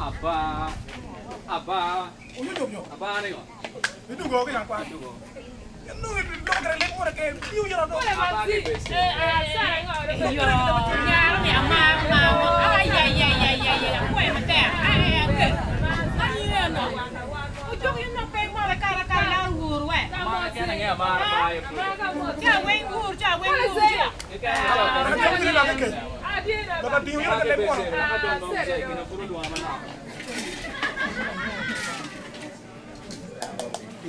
Aba, aba, aba ni ngo? Aba ki bese. Ma kene nge amara ba ye pur. Aba ki bese, laka dong ma mzee gina pur olwonga manok.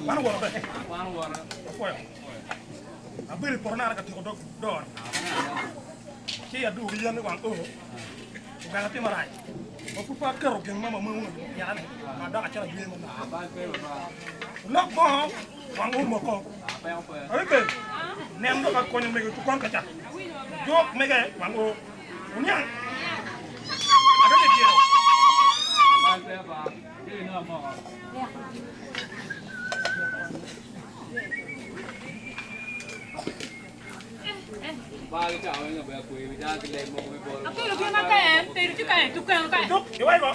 Wan oworo. Abedo i poto naka ka tyeko dog dor ci adwogo ki yen i wang oo oganga tye marac ma pud pe aketo gin mo ma munu pyera-ni ma adok acito aywe manok. Olok bongo wang oo moko. Aye nen dok akonyo mego i cukon ka ca jok mege wang oo oniang adonyo i dyere. Tuk iweko.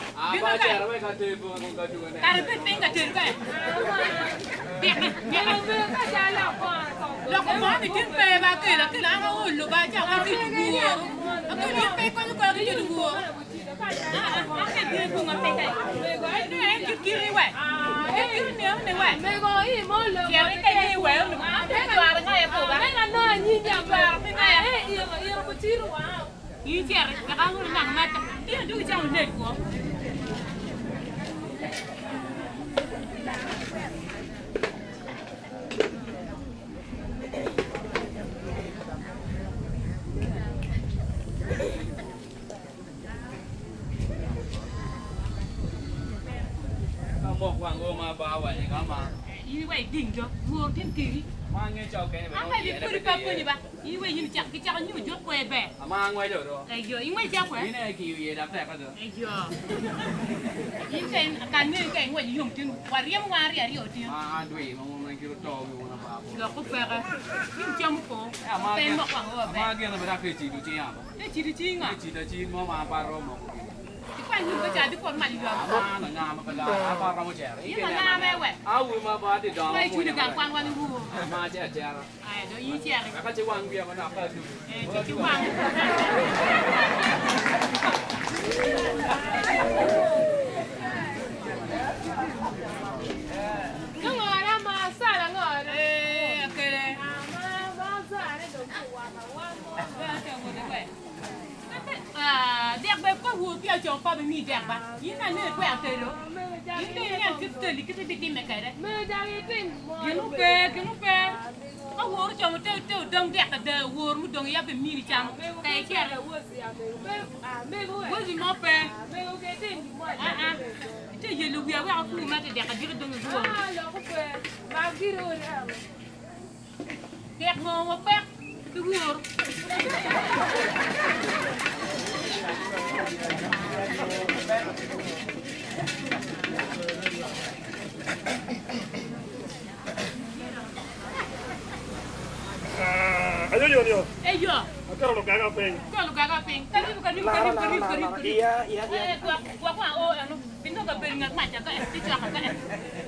Ayo yo. Eyo. Aketo lugaga piny. Keto lugaga piny. Karibu karibu karibu karibu karibu karibu. Iya iya iya. Eh kwa kwa kwa o ano bingo ka bedo ngat maca ka eh ti cwaka ka eh.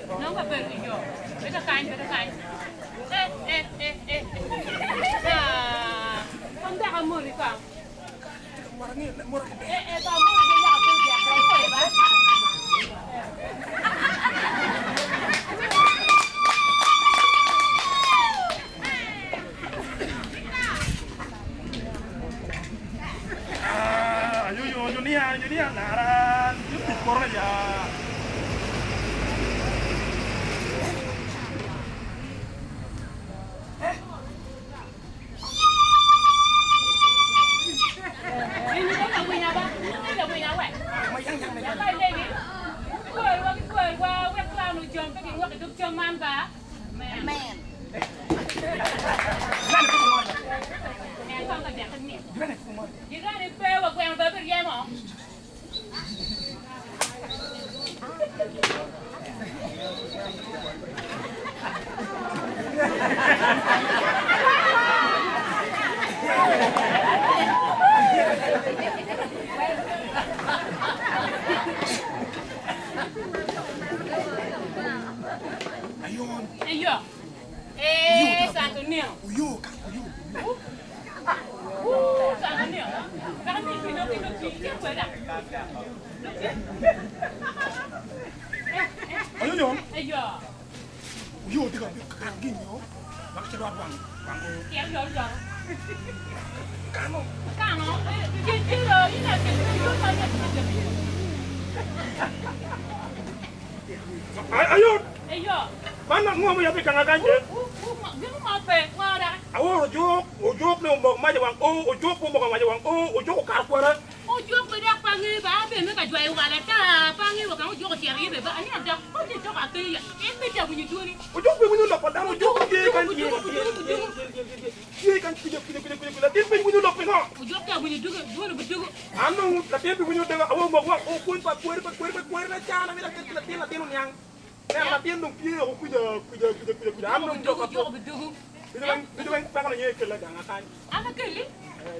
Nongo ka bedo iyo. Bedo kany bedo kany. Eh eh eh eh. Ah. Kom dok amoti kong. Eh eh ba amoti dong yaka pe dek dong koyo ba. Ah, ayo yo yo niya yo niya naran. Yo pi korona ya. Ini dong awinya ba. Legi, kwerwa ki kwerwa wek clan ojom pe gingwok i dog cam man ba. Amen. En kong ka dek ni. Jirani pe wa gweno ba biryemo. Ayon. Eyo. Ee, Santo Nino. Oyo ka oyo. Ooh, Santo Nino. Kaka ni pi doki doki ke kweda. Doki. Ayo yo. Eyo. Oyo tye ka kan ginyo. Wak ci rwat wang wang o. Tiel yo yo. Kano. Kano. Ke ke ina ke yo ma ke ke. Ayo. Eyo. Man ngo mo yabi kanga kanje. Gin mo pe ngora. Aworo juk, ojuk ni omok maja wang o, ojuk omok maja wang o, ojuk okar kwara. Ojuk be dak pangi ba be me ka jwayo wala ta pangi wa kan ojuk tier ye be ba ani dak ko ti to ka ke ya. En be ta bunyi duni. Ojuk be wunyu lok pa dano ojuk ye kan ye. Ye kan kuja kuja kuja kuja kuja. Tin pe wunyu lok pingo. Ojuk ta bunyi dugu dunu bu dugu. Anu latin pe wunyu dega awo mok wang o kun pa kwer pa kwer pa kwer na chana mi la latin latin onyang. Ne latin dong pie o kuja kuja kuja kuja kuja. Anu Dugu dugu bu dugu. Bidu bidu ben pa ko nye kele ganga kan. Aka keli.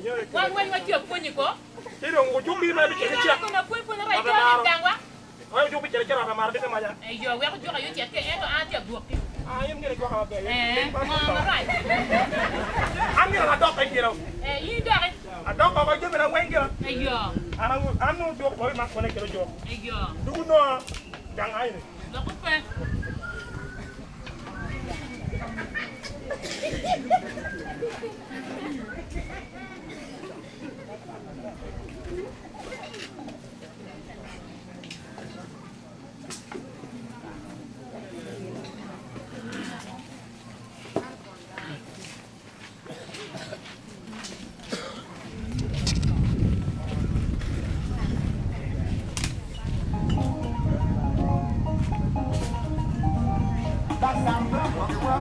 Nye Wan wan wa tiyo ponyi ko. Ti dong ojuk bi ma bi chere Kira chia. ko na pon pon ra jo ni dangwa. Ay ojuk bi chere chia ra mar de ma ja. Eyo we ko jo ka yo tier ke eto an tier guok. Ah yem ngere ko ha be. Eh, ma ra. An ngere dok ay kiro. Eh, yi dore. A dok ko jemi na wen kiro. Eyo. Ana anu jok bo ma ko ne kiro jok. Eyo. Dugu no gang ay ni. Loko pe.